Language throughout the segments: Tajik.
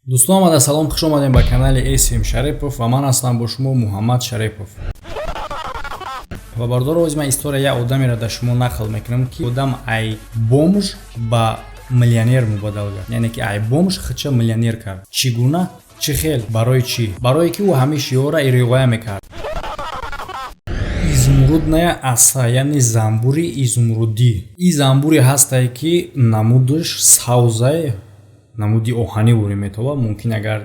Дӯстон омада, салом, хуш омадем ба канали См Шарипов ва ман ҳастам бо шумо Муҳаммад Шарипов. Ва бародаро, оз ман история як одамеро дар шумо нақл мекунам, ки одам ай бомж ба миллионер мубаддал кард, яъне ки ай бомж худша миллионер кард. Чӣ гуна, чӣ хел, барои чӣ? Барое ки ӯ ҳамин шиёра риоя мекард. Изумрудная оса, яъне замбури изумрудӣ. Ин замбуре ҳастае, ки намудаш савзай, намуди оҳанӣ бурӣ метобад. Мумкин, агар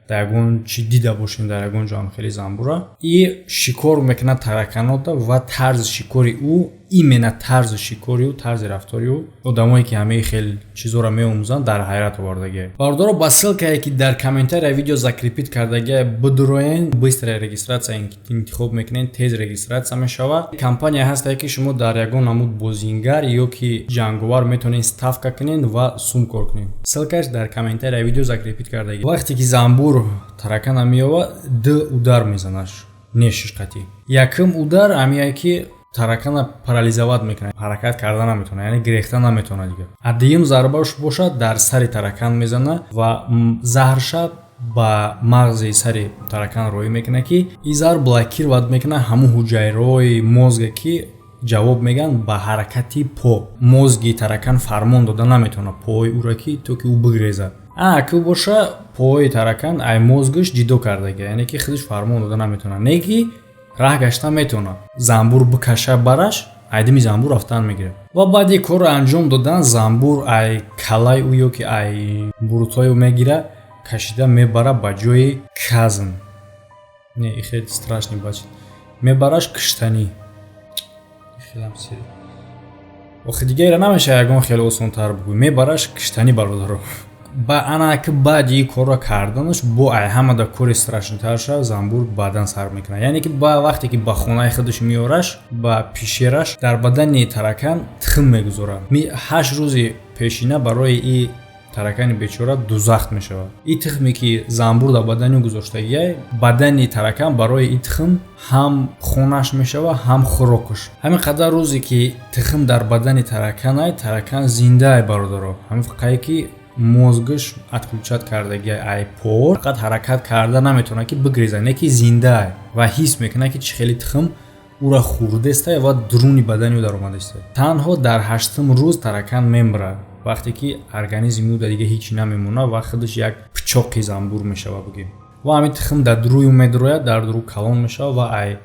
дар ягон чӣ дида бошем, дар ягон ҷо ҳам хеле замбура. И шикор мекунад тараканота ва тарзи шикори ӯ, именно тарзи шикори ӯ, тарзи рафтори ӯ одамое, ки ҳамаи хел чизоро меомӯзанд, дар ҳайрат овардагия. Бародаро, ба ссылкае, ки дар комментария видео закрепить кардагия, бидуроен, быстрая регистрация интихоб мекунед, тез регистрация мешавад. Компания ҳастае, ки шумо дар ягон намуд бозингар ё ки ҷанговар метавонед ставка кунед ва сум кор кунед. Ссылкаш дар комментария видео закрепить кардагия. Вақте ки замбур таракана меёвад, ду удар мезанаш нешиш қатъӣ. Якум удар ҳамияе, ки таракана парализовать мекунад, ҳаракат карда наметавонад, яъне гирехта наметавонад дигар. А дуюм зарбаш бошад, дар сари таракан мезана ва заҳрша ба мағзи сари таракан роҳӣ мекунад, ки ин заҳр блокировать мекунад ҳамун ҳуҷайраҳои мозге, ки ҷавоб мегӯянд ба ҳаракати по. Мозги таракан фармон дода наметавонад пои ӯро, ки то ки ӯ бигрезад. А ки боша, пои таракан ай мозгаш ҷидо кардага, яъне ки худаш фармон дода наметавонад, не ки раҳ гашта метавонад. Замбур бикаша бараш, айдими замбур рафтан мегирад. Ва баъди корро анҷом додан, замбур ай каллаи ӯ ё ки ай бурутҳои ӯ мегира, кашида мебара ба ҷои казн. Не, и хеле страшный бача, мебараш киштанӣ. Охи, дигаира намешава ягон хеле осонтар бугӯй. Мебараш киштанӣ, бародаро. Ба ана ки баъди ин корро карданаш, бо ай ҳамада кори страшнитар шава, замбур баъдан сар мекунад. Яъне ки ба вақте ки ба хонаи худаш меораш, ба пещераш, дар бадани таракан тухм мегузорад. 8 рӯзи пешина барои и таракани бечора дузахт мешавад. И тухме, ки замбур дар бадани ӯ гузоштагиай, бадани таракан барои и тухм ҳам хонаш мешавад, ҳам хӯрокаш. Ҳамин қадар рӯзе, ки тухм дар бадани тараканай, таракан зиндаай, бародаро. Ҳамин фақае, ки мозгаш отключать кардагиай ай по, фақат ҳаракат карда наметавонад, ки бигрезад, не ки зиндаай ва ҳис мекунад, ки чӣ хели тухм ӯра хӯрдестай ва дуруни бадани ӯ даромадестай. Танҳо дар ҳаштум рӯз таракан мемирад, вақте ки организми ӯ дар дига ҳеҷ намемонад ва худаш як пичоқи замбур мешавад, бигем. Ва ҳамин тухм дар дуруи ӯ медурояд, дар дуру калон мешавад ва ай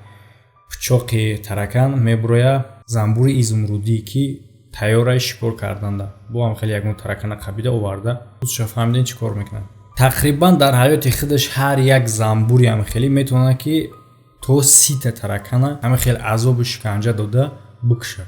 пичоқи таракан мебурояд замбури изумрудӣ, ки тайёраи шикор карданда. Бо ҳам хеле ягон таракана қабида оварда, худша фаҳмидем, чӣ кор мекунад. Тақрибан дар ҳаёти худаш ҳар як замбури ҳам хеле метавонад, ки то 30-та таракана ҳамин хел азобу шиканҷа дода бикушад.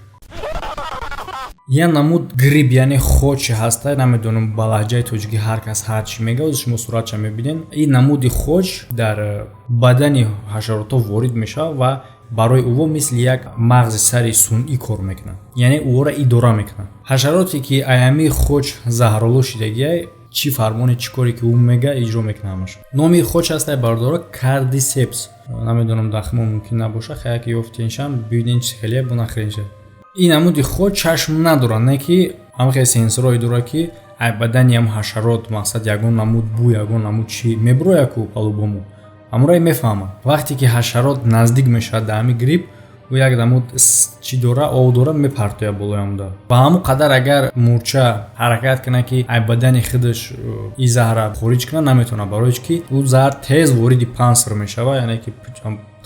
Я намуд гриб, яъне хочи ҳаста, намедонам, ба лаҳҷаи тоҷикӣ ҳар кас ҳар чӣ мега, оз шумо суратша мебинед. Ин намуди хоч дар бадани ҳашаротҳо ворид мешавад ва барои ӯво мисли як мағзи сари сунъӣ кор мекунад, яъне ӯро идора мекунад. Ҳашароте, ки аями хоч заҳролуд шидагиай, чӣ фармоне, чӣ коре ки ӯ мега, иҷро мекунад ҳамаш. Номи хоч ҳастай, бародаро, кордисепс. Намедонам, дахмо мумкин набоша, хаяки ёфтеншам, бибинен, чи хеле бунахренша. Ин намуди хоч чашм надорад, не ки ҳамхел сенсорҳое дорад, ки ай бадани ҳам ҳашарот, мақсад, ягон намуд бӯ, ягон намуд чӣ мебурояд ку, по-любому ҳамуро мефаҳмад. Вақте ки ҳашарот наздик мешавад да ҳами гриб, ӯ як намуд чӣ дора, ов дора, мепартояд болои ҳамуда. Ба ҳамун қадар агар мӯрча ҳаракат кунад, ки ай бадани худаш и заҳра хориҷ кунад, наметавонад, барои ки ӯ заҳр тез вориди панцирь мешавад, яъне ки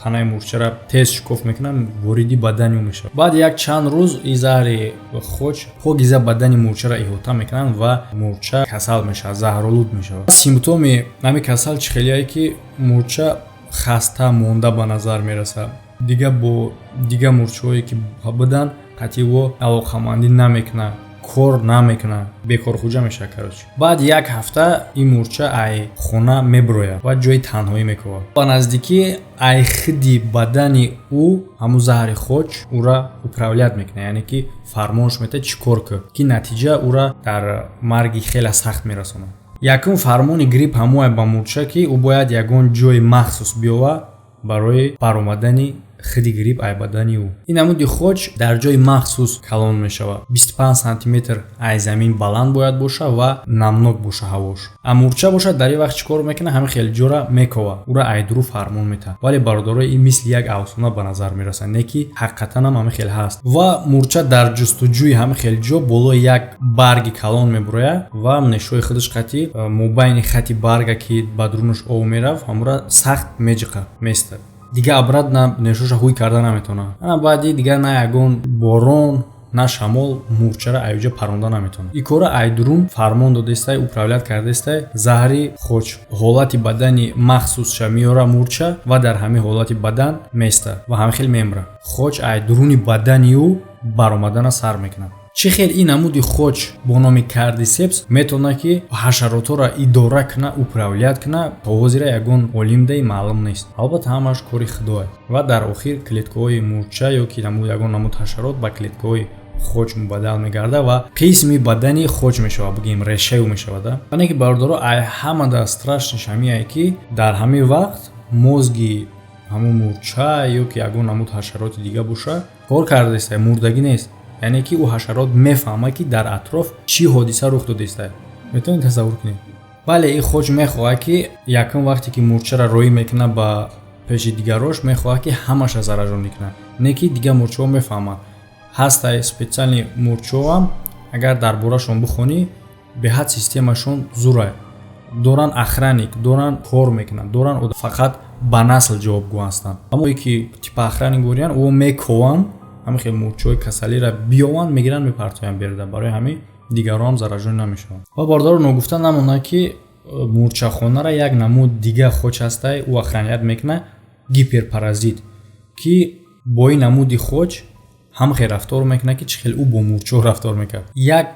танаи мӯрчара тез шикоф мекунад, вориди бадани ӯ мешавад. Баъд як чанд рӯз и заҳри хоч покиза бадани мӯрчаро иҳота мекунанд ва мӯрча касал мешавад, заҳролуд мешавад. Симптоми ҳамин касал чӣ хелие, ки мӯрча хаста монда ба назар мерасад, дига бо дигар мӯрчаҳое, ки буданд, қатъи ӯ алоқамандӣ намекунад, кор намекунад, бекорхӯҷа мешавад, короче. Баъд як ҳафта ин мӯрча ай хона мебирояд ва ҷои танҳоӣ мекобад. Ба наздикӣ ай хиди бадани ӯ ҳамун заҳри хоч ӯра управлять мекунад, яъне ки фармонш метаҳад, чӣ кор кун, ки натиҷа ӯра дар марги хеле сахт мерасонад. Якум фармони гриб ҳамое ба мӯрча, ки ӯ бояд ягон ҷои махсус биёвад барои баромадани. Хиди гриб ай бадани ӯ. Ин намуди хоч дар ҷои махсус калон мешавад, 25 сантиметр ай замин баланд бояд боша ва намнок боша ҳавош. А мурча бошад, дар ин вақт чӣ кор мекунад? Ҳамин хел ҷора мекова, ӯра айдуру фармон метаҳад. Вале, бародарои, ин мисли як афсона ба назар мерасад, не ки ҳақиқатан ҳам ҳамин хел ҳаст. Ва мурча дар ҷустуҷӯи ҳамин хел ҷо болои як барги калон мебурояд ва нешҳои худаш қати мобайни хати барга, ки ба дурунаш об мерафт, ҳамура сахт меҷиқа, местад. Дига обратно нешоша ҳуй карда наметавонад. Ана баъди дигар на ягон борон, на шамол мурчара аюҷа паронда наметавонад. Ин кора айдурун фармон додестай, управлять кардестай заҳри хоч. Ҳолати бадани махсусша меёра мурча ва дар ҳамин ҳолати бадан места ва ҳамин хел мемра. Хоч айдуруни бадани ӯ баромадана сар мекунад. Чӣ хел ин намуди хоч бо номи кордисепс метавонад, ки ҳашаротҳоро идора куна, управлять куна, то ҳозира ягон олимдаи маълум нест. Албатта, ҳамааш кори худоа. Ва дар охир клеткаҳои мурча ё ки ягон намуд ҳашарот ба клеткаҳои хоч мубаддал мегардад ва қисми бадани хоч мешавад, бигӯем, решаи ӯ мешавад. Ване ки, бародаро, ай ҳамада страшный ш ҳамиае, ки дар ҳамин вақт мозги ҳамун мурча ё ки ягон намуд ҳашароти дига боша, кор кардаиста, мурдагӣ нест. Яъне ки ӯ ҳашарот мефаҳмад, ки дар атроф чӣ ҳодиса рух додааста. Метавонед тасаввур кунед? Бале, ин хоч мехоҳад, ки якум вақте ки мурчаро роҳӣ мекунад ба пеши дигарош, мехоҳад, ки ҳамаша заражонӣ кунад. Не ки дигар мурчаҳо мефаҳманд. Ҳастай специальный мурчаҳоам, агар дар борашон бихонӣ, беҳад системашон зурай доранд, охранник доранд, кор мекунанд, доранд, фақат ба насл ҷавобгӯ ҳастанд. Аммо ки типа охранник гориян, ӯ мекованд, ҳамин хел мурчаҳои касалиро биёванд, мегиранд, мепартоянд берда. Барои ҳамин дигарон заражонӣ намешаванд. Ва, бародаро, ногуфта намонад, ки мурчахонара як намуд дига хоч ҳастай, ӯ охранять мекунад, гиперпаразит, ки бо ин намуди хоч ҳам хел рафтор мекунад, ки чӣ хел ӯ бо мурчаҳо рафтор мекард. Як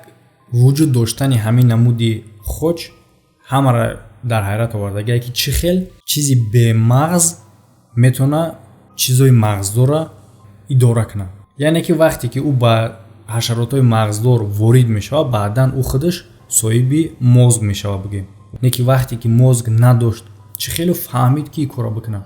вуҷуд доштани ҳамин намуди хоч ҳамаро дар ҳайрат овардагие, ки чӣ хел чизи бемағз метавона чизои мағздорра идора кунад. Яъне ки вақте ки ӯ ба ҳашаротҳои мағздор ворид мешавад, баъдан ӯ худаш соҳиби мозг мешавад, бигӯем. Не ки вақте ки мозг надошт, чӣ хеле фаҳмид, ки ин корро бикунад?